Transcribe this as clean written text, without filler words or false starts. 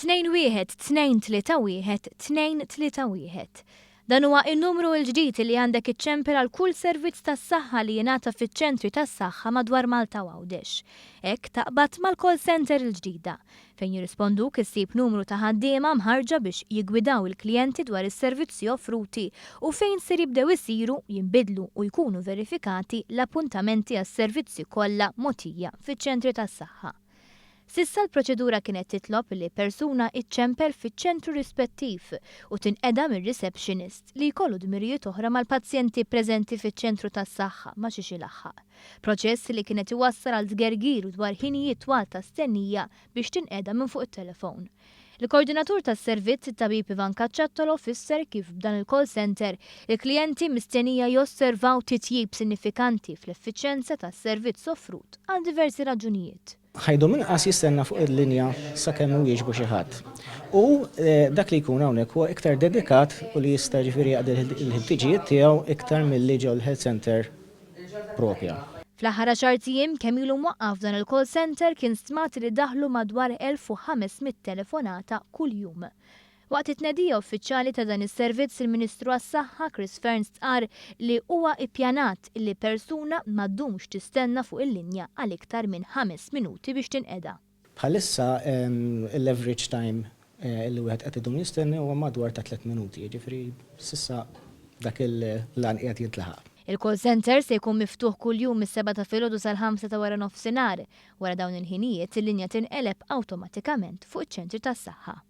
2 1 2 3 1 2 3 1. Dan huwa n-numru l-ġdid li għandek iċċempel għal kull servizz tas-saħħa li jingħata fiċ-ċentri tas-saħħa madwar Malta u Għawdex. Hekk taqbad mal-call center il-ġdida. Fejn jirrisponduk issib numru ta' ħaddiema mħarrġa biex jiggwidaw il-klijenti dwar is-servizzi offruti u fejn ser jibdew isiru, jinbidlu u jkunu verifikati l-appuntamenti għas-servizzi kollha mogħtija fiċ-ċentri tas-saħħa. S'issa l-proċedura kienet titlob li persuna iċċempel fiċ-ċentru rispettiv u tinqeda mir-receptionist li jkollu dmirijiet oħra mal-pazjenti preżenti fiċ-ċentru tas-saħħa ma' xiex ilaħħaq. Proċess li kienet iwassal għal tgergir u dwar ħinijiet twal ta' stennija biex tinqeda minn fuq it-telefon. Il-koordinatur tas-servizz, it-tabib Ivan Cacciattolo, fisser kif b'dan il-call center, il-klijenti mistennija josservaw titjib sinifikanti fl-effiċjenza tas-servizz offrut għal diversi raġunijiet. Ħa jdum inqas jistenna fuq il-linja sakemm iwieġbu xi ħadd. U dak li jkun hawnhekk huwa iktar dedikat u li jista' ġifieri jaqdi l-ħtiġijiet tiegħu iktar milli ġol-health center propja. Fl-aħħar għaxart ijiem kemm ilu mwaqqaf dan il-call center kien stmat li daħlu madwar 1,500 telefonata kuljum. Waqt it-tnedija uffiċjali ta' dan is-servizz il-Ministru għas-Saħħa Chris Fearne stqarr li huwa ippjanat li persuna ma ddumx tistenna fuq il-linja għal iktar minn 5 minuti biex tinqeda. Bħalissa l-average time li wieħed qed idum jistenni huwa madwar ta' 3 minuti, jiġifieri s'issa dak il-għan qiegħed jintlaħaq. Il-call center se jkun miftuħ kuljum mis-7 ta' filgħodu sal-5 ta' wara nofsinhar. Wara dawn il-ħinijiet il-linja tinqeleb awtomatikament fuq iċ-ċentri tas-saħħa.